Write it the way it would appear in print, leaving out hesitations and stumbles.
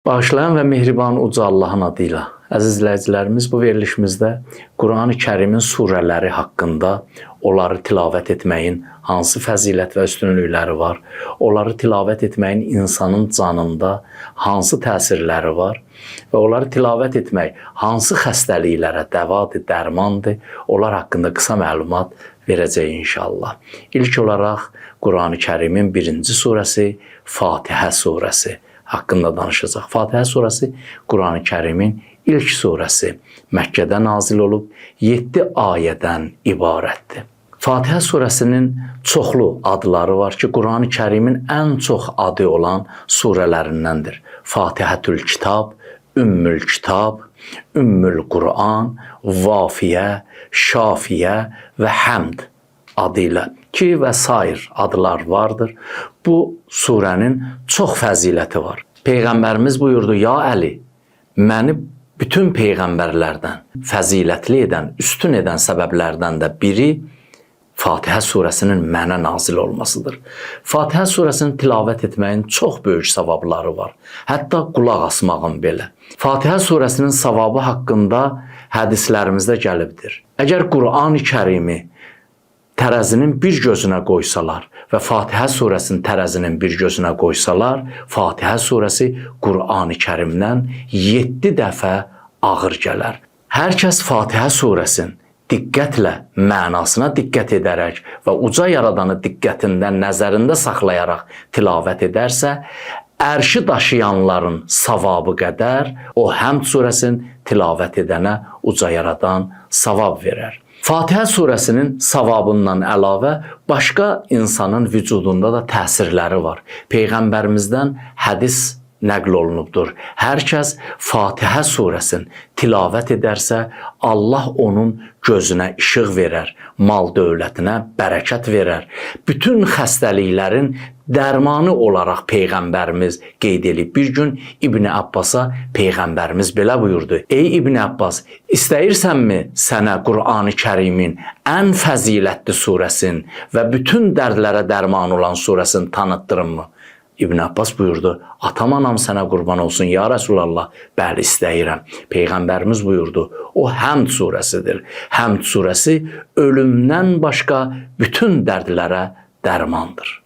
Bağışlayan və mehriban uca Allahın adıyla. Əziz izləyicilərimiz, bu verilişimizdə Qurani Kərimin surələri haqqında, onları tilavət etməyin hansı fəzilət və üstünlükləri var, onları tilavət etməyin insanın canında hansı təsirləri var və onları tilavət etmək hansı xəstəliklərə dəvadır, dərmandır, onlar haqqında qısa məlumat verəcəyik inşallah. İlk olaraq Qurani Kərimin birinci surəsi Fatihə surəsi haqqında danışacaq. Fatihə surəsi Qurani Kərimin ilk surəsi. Məkkədə nazil olub, 7 ayədən ibarətdir. Fatihə surəsinin çoxlu adları var ki, Qurani Kərimin ən çox adı olan surələrindəndir. Fatihətül Kitab, Ümmül Kitab, Ümmül Quran, Vafiyə, Şafiyə və Həmd adı ilə ki və sair adlar vardır. Bu surənin çox fəziləti var. Peyğəmbərimiz buyurdu: "Ya Əli, məni bütün peyğəmbərlərdən fəzilətli edən, üstün edən səbəblərdən də biri Fatihə surəsinin mənə nazil olmasıdır. Fatihə surəsini tilavət etməyin çox böyük savabları var. Hətta qulaq asmağın belə. Fatihə surəsinin savabı haqqında hədislərimizdə gəlibdir. Əgər Qurani Kərimi tərəzinin bir gözünə qoysalar və Fatihə surəsini tərəzinin bir gözünə qoysalar, Fatihə surəsi Qurani Kərimdən 7 dəfə ağır gələr. Hər kəs Fatihə surəsini diqqətlə mənasına diqqət edərək və uca yaradanı diqqətində, nəzərində saxlayaraq tilavət edərsə, ərşi daşıyanların savabı qədər o Həmd surəsini tilavət edənə uca yaradan savab verər. Fatihə surəsinin savabından əlavə başqa insanın vücudunda da təsirləri var. Peyğəmbərimizdən hədis nəql olunubdur. Hər kəs Fatihə surəsini tilavət edərsə, Allah onun gözünə işıq verər, mal dövlətinə bərəkət verər. Bütün xəstəliklərin dərmanı olaraq Peyğəmbərimiz qeyd edib. Bir gün İbn Abbasa Peyğəmbərimiz belə buyurdu: "Ey İbn Abbas, istəyirsənmi sənə Qurani Kərimin ən fəzilətli surəsini və bütün dərdlərə dərman olan surəsini tanıtdırımmı?" İbn Abbas buyurdu: "Atam anam sənə qurban olsun ya Rəsulallah, bəli istəyirəm." Peyğəmbərimiz buyurdu: "O Həmd surəsidir. Həmd surəsi ölümdən başqa bütün dərdlərə dərmandır."